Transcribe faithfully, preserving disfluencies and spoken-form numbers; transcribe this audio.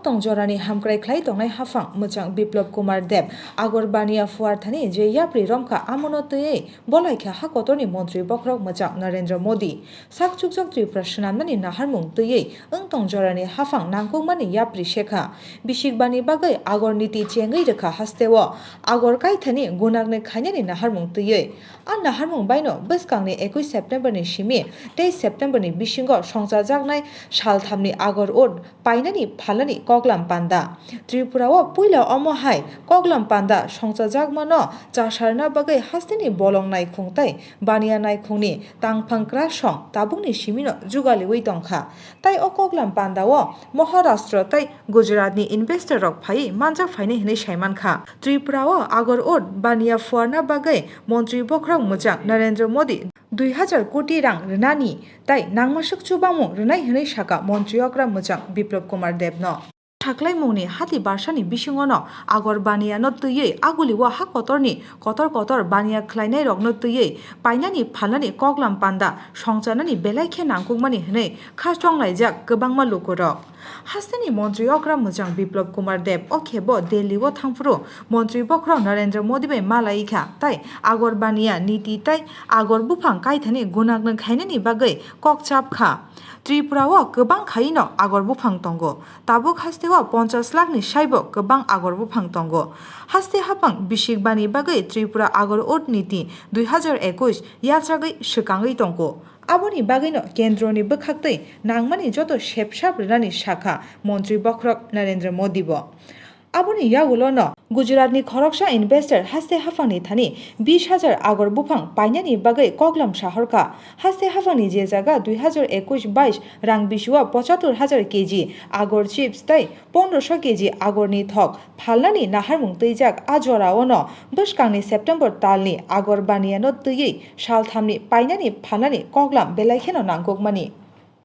Tong jorani hamkrai khlai tongnai haphang mwchang Biplab Kumar Deb Agor baniya phuar thani je yapri romkha, amono twiwi bolaikha ha kotorni montri bokhorok mwchang Narendra Modi. Sak chukjak Tripura swnamnani naharmung twiwi wng tong jorani haphang nangkukmani yapri sekha. Bisik bani bagwi Agor niti chengwi rwkha hasteo. Agor kaithani gunaknwi khainani naharmung twiwi. A naharmung baino bwskangni ekui September ni simi tei September ni bisingo songchajaknai salthamni Agor Ot painani phalnani koklam panda. Tripura o puila omo hai koklam panda songchajakmano chasarna bagwi hasteni bolong naikhung tei baniya naikhungni tangphang kwrasong tabukni simino jugaliwi tongkha. Tai o koklam panda o Maharashtra tei Gujarat ni investor rok phaiwi manjak phainai hinwi saimankha. Tripura o Agor Ot baniya phuarna bagwi montri bokhorok mwchang Narendra Modi dui hajar koti rang rwnani tai nangmaswk chubamung rwnai hinwi sakha montri okra mwchang Biplab Kumar Debno. Thaklaimungni hati barsani bisingono Agor baniyano twiwi agulio ha kotorni kotor kotor baniya khlainairokno twiwi painani phalnani koklam panda songcharnani belai khe nangkukmani hwnwi kha chonglaijak kwbangma lukurok. Hasteni montri okra mwchang Biplab Kumar Deb o khebo Delhi o thangphuru montri bokhorok Narendra Modi bai malaikha tai Agor baniya niti tai Agor buphang kaithani gunaknwi khainani bagwi kok chapkha. Tripura o kwbang khaino Agor buphang tongo. Tabuk hasteo ponchas lakh ni saibo kwbang Agor buphang tongo. Haste haphang bisik bani bagwi Tripura Agor Ot niti dui hajar ekush yachagwi swkangwi tongo. Aboni bagwino kendroni bwkhaktwi nangmani joto sepsap rwnani sakha montri bokhorok Narendra Modi bo. Aboni yagulono Gujaratni khoroksa investor haste haphangni thani bish hajar Agor buphang painani bagwi koklam sahorkha. Haste haphangni je jaga dui hajar ekush bais rang bisio pochatur hajar keji Agor chips tei pondroso keji Agorni thok phalnani naharmung twijak a joraono bwskangni September talni Agor baniyano twiwi salthamni painani phalnani koklam belai kheno nangkukmani.